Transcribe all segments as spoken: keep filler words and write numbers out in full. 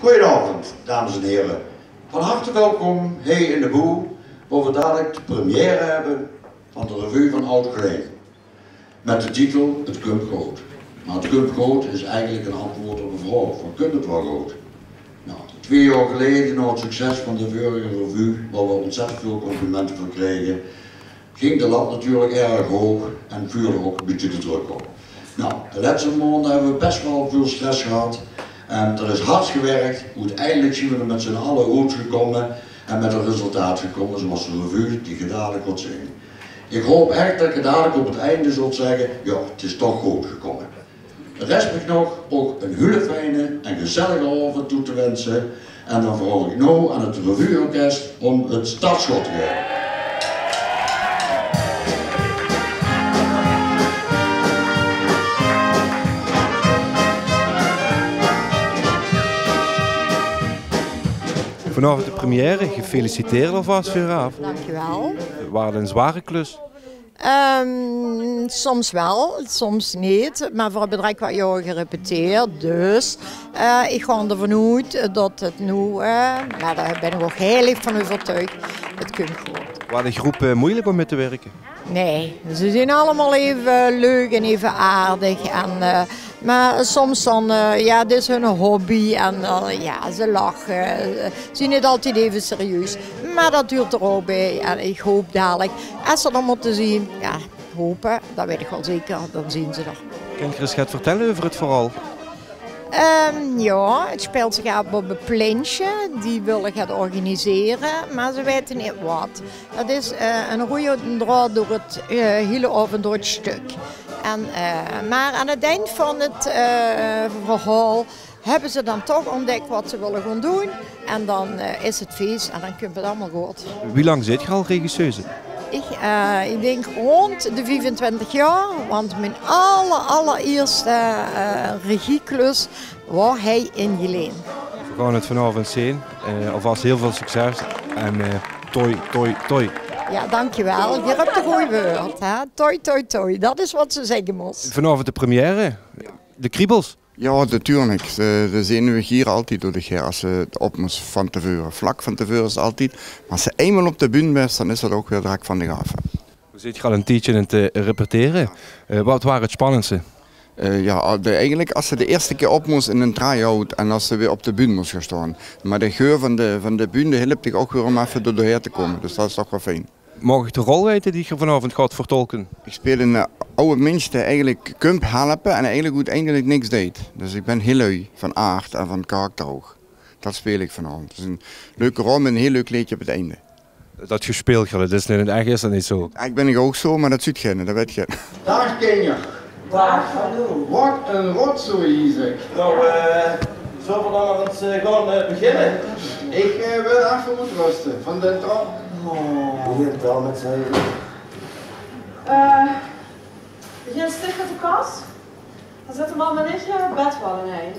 Goojenaovend, dames en hiere. Van harte welkom hie in de Boe, wo v'r dalik de première höbbe van de revue van Oud Gelaen. Mit de titel 't Kump good. Mer 't kump good is eigelik ein antjwaord op de vraog van: kump 't waal good? Noe, twieë jaor gelaeje, nao 't succes van de vörige revue, wouwe v'r óntzèttend väöl complimente van kriege, ging de lat natuurlik erg hoog en vuurde ouch ein bietje te drök op. Noe, de lètste maonde höbbe v'r bès waal väöl stress gehad. En d'r is hard gewèrk. Oeteindelik zeen v'r d'r mit z'n alle oetgekómme en mit ein resultaat gekómme, zoewie de revue die geer dalik gaot zeen. Ich haop ech det geer dalik op 't einde zult zègke: jao, 't is toch good gekómme. Rest mich nog ouch ein hiel fijne en gezellige aovend toe te winse. En dan vraog ich noe aan 't revue-orkes óm 't startschot te gaeve. Vanaovend de première, gefeliciteerd alvas veuraaf. Dankjewel. Waor 't ein zwaore klus? Ehm, soms wel, soms neet. Mer v'r höbbe direk get jaor gerepeteerd. Dus, eh, ich gaon d'rvan oet det 't noe, eh, mer dao bön ich ouch hiel erg van euvertuig, 't kump good. Waor de groep, eh, meujelik óm mit te wirke? Nae, ze zeen allemaol eve leuk en eve aardig. En, eh, mer soms dan, eh, jao, 't is hun hobby. En dan, jao, ze lache. Eh, ze zeen 't altied eve serieus. Mer det huurt d'r ouch bie. En ich haop dalik, es ze d'r mótte zeen, jao, haope, det weit ich waal zeker, dan zeen ze d'r. Kèns se ins get vertèlle euver 't verhaol? Ehm, jao, 't sjpeelt zich aaf op e pleinsje. Die wille get organisere, mer ze weite neet waat. Det is, eh, ein roeje draod door 't, eh, hiele aovend door 't sjtök. En, eh, mer aan 't eind van 't, eh, verhaol höbbe ze dan toch óntdèk waat ze wille gaon doon. En dan, eh, is 't fees en dan kump 't allemaol good. Wie lang zeet geer al regisseuse? Ich, eh, ich dink rónd de viefentwintig jaor, want mien aller-, allerierste, eh, regieklus waor hie in Gelaen. Veer gaon 't vanaovend zeen. Eh, alvas hiel väöl succes en, eh, toi, toi, toi. Jao, dankjewel. Geer höb de gooj wäörd, hè? Toi, toi, toi. Det is waat ze zègke mós. Vanaovend de première. De kriebels? Jao, natuurlik. De, de zenuwe giere altied door de geer es se op mós van te veure. Vlak van te veure is 't altied. Mer es se einmaol op de bühne bös, dan is det ouch weer direk van dich aaf. Geer zeet al ein tiedje aan 't, eh, repetere. Eh, waat waor 't spannendste? Eh, jao, de, eigelik es se de ierste kier op mós in ein try-out en es se weer op de bühne mós gaon staon. Mer de geur van de, van de bühne, die hilp dich ouch weer óm effe d'r doorhaer te kómme. Dus det is toch waal fijn. Maag ich de rol weite die geer vanaovend gaot vertolke? Ich sjpeel eine, eh, aw mins dae eigelik kump helpe en eigelik oeteindelik niks deit. Dus ich bön hiel lui van aard en van karakter ouch. Det sjpeel ich vanaovend. 't Is ein leuke rol mit ein hiel leuk leedje op 't einde. Det gesjpeeld, det is neet in 't ech, is det neet zoe? Eigelik bön ich ouch zoe, mer det zuut geer neet, det weit geer. Daag, kinjer. Daag, hallo. Waat ein rotzooi hie, zèk. Noe, eh, zölle v'r dan mer ins, eh, gaon, eh, beginne? Ich, eh, wil effe oetruste van de trap. Oh. Begint 't al mit z'n... Eh, begin stug mit de kas. Dan zètte v'r allemaol neet, eh, bed waal in ein.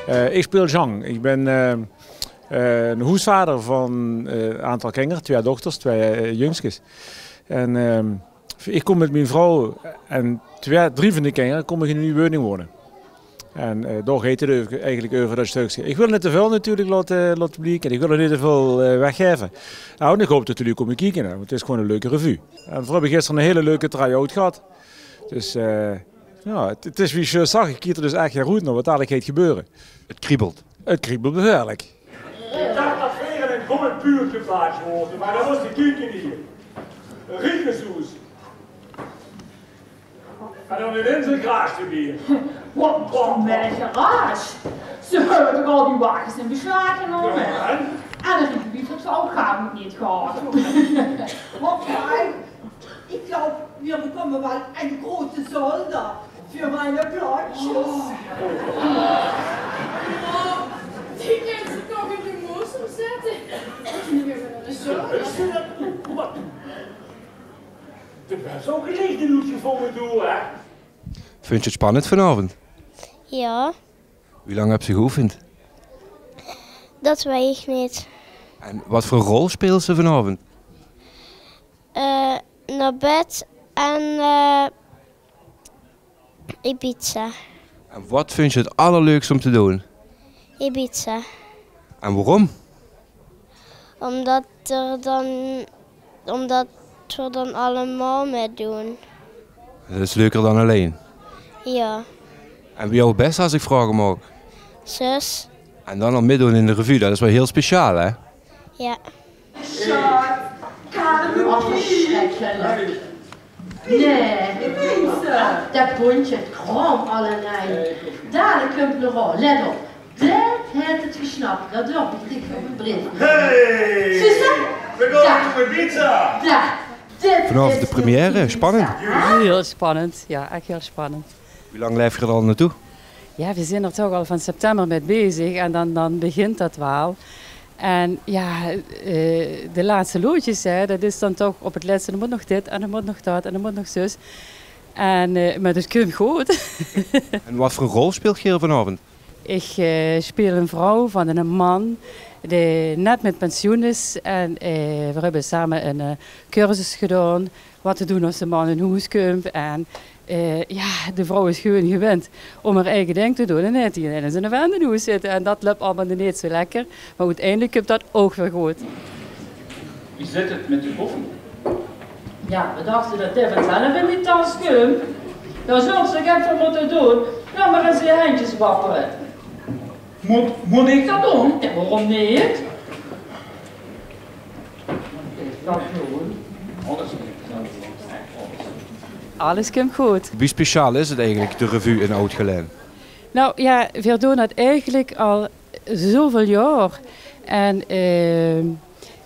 Eh, ich sjpeel Jean. Ich bön, eh, eh, eine hoesvader van, eh, ein aantal kinger, twieë dochters, twieë, eh, jungskes. En, ehm, ich kóm mit mien vrouw en twieë, drie van de kinger kóm ich in ein nuuj woning wone. En, eh, dao geit 't euver, eigelik euver det sjtökske. Ich wil neet te väöl natuurlik laote, laote blieke. Ich wil 't neet te väöl, eh, weggaeve. Noe, en ich haop det de luuj kómme kieke, hè, want 't is gewoon ein leuke revue. En veer höbbe gister ein hiel leuke try-out gehad. Dus, eh, jao, 't, 't is wie ich zag, ich kiek d'r dus ech nao oet, nao waat dalik geit gebeure. 't Kriebelt. 't Kriebelt behuurlik. Ich dach det veer in ein gooj buurtje geplaats waore, mer det waas de kuuke neet. Riekesoes. En dan inins ein garage d'rbie. Waat, waat mit ein garage? Ze höbbe toch al die wages in beslaag genómme? Jao, en? En dan riep ich det ze ouch gaar neet gehad. Waat fijn. Ich glaub, mir bekomme waal eine große Zolder für meine Plattjes. Oh. Die kèns se toch in de moos ómzètte. Zo. Waat? De bès ouch ein leegte oetgevónje, doe, hè? Vunds se 't spannend vanaovend? Jao. Wie lang höbs se geoefend? Dat weit ich neet. En wat veur rol speels se vanaovend? Eh, nao bed en, eh, Ibiza. En wat vunds se 't allerleukste óm te doon? Ibiza. En waorom? Ómdat d'r dan, ómdat v'r dan allemaol mit doon. Dat is leuker dan allein? Jao. En wie heet dien bèste, es ich vraoge maag? Zus. En dan al mitdoon in de revue, dat is waal hiel speciaal, hè? Jao. Nae, det bóndje, 't kraom allemaol. Dalik kump nog al, let op. Dit haet 't gesnap, det durf ich dich op ein breef. Hey! Zuus se? V'r gaon nao Ibiza! Vanaovend de première, spannend. Hiel spannend, jao, ech hiel spannend. Wie lang laef geer d'r al naotoe? Jao, v'r zeen d'r toch al van september mit bezig en dan, dan begint dat waal. En jao, eh, de laatste loodjes, hè, dat is dan toch op 't lètste, d'r mót nog dit en d'r mót nog dat en d'r mót nog zus. En, eh, mer dat kump good. En wat veur ein rol speelt geer vanaovend? Ich, eh, speel ein vrouw van eine man dae net mit pensioen is. En, eh, v'r höbbe same ein, eh, cursus gedaon wat te doon es de man in hoes kump. En, eh, jao, de vrouw is gewoon gewend óm häör eige ding te doon. En haet die in eine vent in hoes zitte. En dat löp allemaol neet zo lekker. Mer oeteindelik kump dat ouch weer good. Wie zit 't mit de koffie? Jao, v'r dachte dat dae vanzelf in die tas kump. Dao zóls se get veur mótte doon. Laot mer ins die hendjes wappere. Mót, mót ich dat doon? Jao, waorom neet? Alles kump good. Wie speciaal is 't eigelik, de revue in Oud-Gelaen? Nou jao, veer doon dat eigelik al zoväöl jaor. En, eh,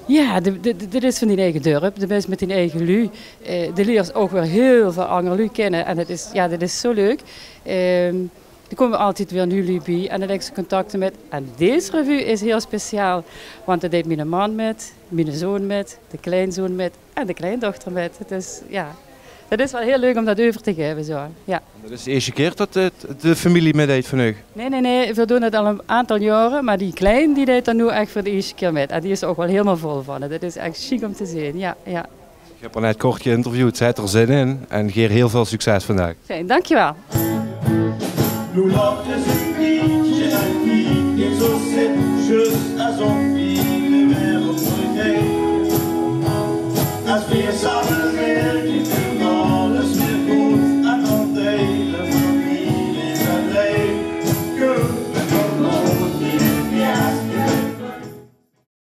jao, de, de, de, dit is van dien eige dörp, de bis mit dien eige luuj. Eh, de liers ouch weer hiel väöl anger luuj kinne. En dat is, jao, dat is zo leuk. Ehm, D'r kómme altied weer nuuj luuj bie en dan lègks se contacte mit. En dees revue is hiel speciaal, want dao deit miene man mit, miene zoon mit, de kleinzoon mit en de kleindochter mit. 't Is, jao, 't is waal hiel leuk óm dat euver te gaeve, zo. Jao. En dat is de ierste kier dat de, de femilie mitdeit van uch? Nae, nae, nae, veer doon 't al ein aantal jaore, mer die klein, die deit d'r noe ech veur de ierste kier mit. En die is d'r ouch waal hielemaol vol van. 't Is ech sjiek óm te zeen, jao, jao. Ich höb häör net kort geïnterviewd. Ze haet d'r zin in en geer hiel väöl succes vandaag. Fijn, dankjewel.